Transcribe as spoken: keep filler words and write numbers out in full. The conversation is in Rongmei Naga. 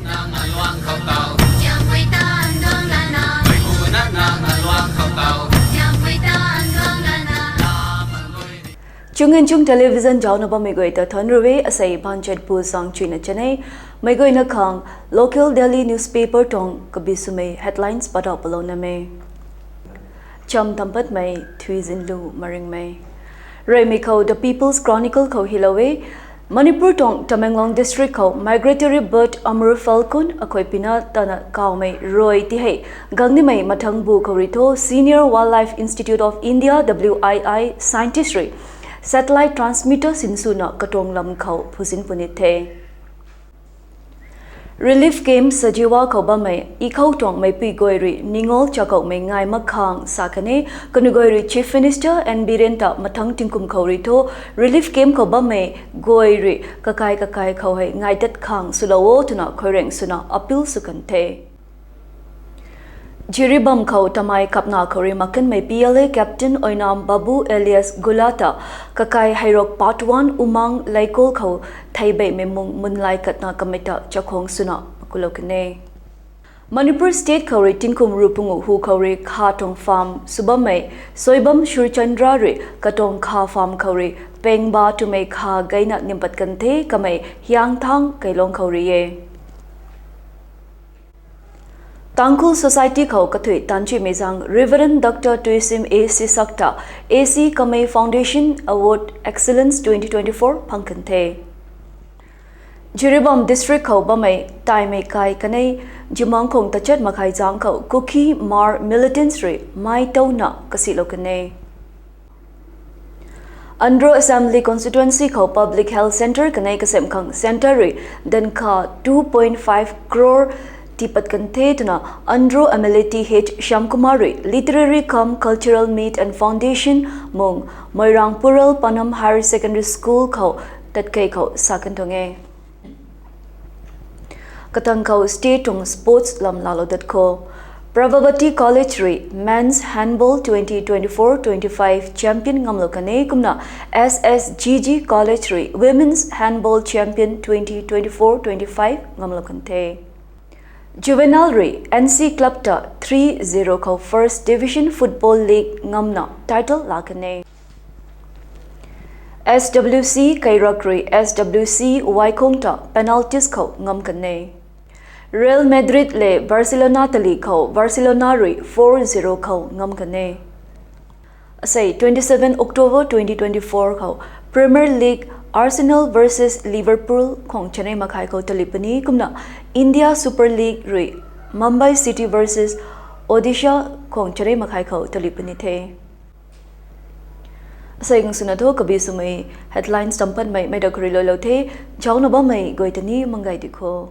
Nang aluang khou tau. Tiangpui tan duang lana. Mei pu na nang aluang khou tau. Tiangpui tan duang lana. Lam lui. Chungin Chung Television zaucna bammei guay ta thanc rui e, asei banchat pu zang chuina chanei. Mei guayna khang local daily newspaper tuang kabi swmei headlines padau palou namei. Cham tampatmei Thuizinlu Maringmei. Reymei khou The People's Chronicle khou hilou e, Manipur tuang Tamenglong District khou migratory bird Amur Falcon akhuaipina tana kawmei rui ti hei, gangnimei mathang bu khou rui thu Senior Wildlife Institute of India, W I I, scientist rui satellite transmitter sinswna katuang lam khou phuzin punit the. Relief camp Sajiwa khou bammei, ikhou tuang meipui guay rui Ningol chakhoumei ngai mak khang sa kan e, kanu guay rui Chief Minister N Biren ta mathang tingkum khou rui thu, relief camp khou bammei guay rui kakai kakai khou hei ngai dat khang swlou o twna khoureng swna appeal sw kan the. Jiribam khou tamei kapna khou rui mak kanmei P L A Captain Oinam Babu alias Gula ta kakai heirok Part one Umang Leikol khou theibeimei mung munlai katna kamei ta chakhwang swna pakulou kan e. Manipur State khou rui tingkum ruh pungu hu khou rui kha tuang farm sw bammei Soibam Shurchandra rui katuang kha farm khou rui pengba twmei kha gayna nimpat kan the kamei Hiangthang Keilong khou rui e. Tangkhul Society khou kathui tanchuimei zang Reverend Doctor Tuisim A Sisak ta A C Kamei Foundation Award Excellence twenty twenty-four phang kan the. Jiribam District khou bammei taimei kai kanei Jimangkhong tachat makhai zang khou Kuki Hmar militants rui mei towna kasilou kan e. Andro Assembly Constituency khou Public Health Centre kanei kasem khang centre rui dankha two point five crore tiipat kan the twna Andro M L A Th Shyamkumar rui Literary cum Cultural Meet and Foundation mung Moirang Pural Panam Higher Secondary School khou tatkei khou sa kan tuang e. Katang khou state tuang sports lam laalou dat khou, Pravabati College rui Men's Handball twenty twenty-four twenty-five champion ngamlou kan e, kumna S S G G College rui Women's Handball champion twenty twenty-four twenty-five ngamlou kan the. Juvenile rui N C Club ta three zero khou First Division Football League ngamna title laa kan e. S W C Kairak rui S W C Waikhong ta penalties khou ngam kan e. Real Madrid le Barcelona tali khou Barcelona rui four zero khou ngam kan e. Asei twenty-seven October twenty twenty-four khou Premier League Arsenal versus Liverpool khwang chanei makhai khou tali puni, kumna India Super League rui Mumbai City versus Odisha khwang chanei makhai khou tali puni the. Asei gangswna thu kabi swmei headlines tampatmei mei da khou rui loilou the, zaucna bammei guay ta ni manggay di kho.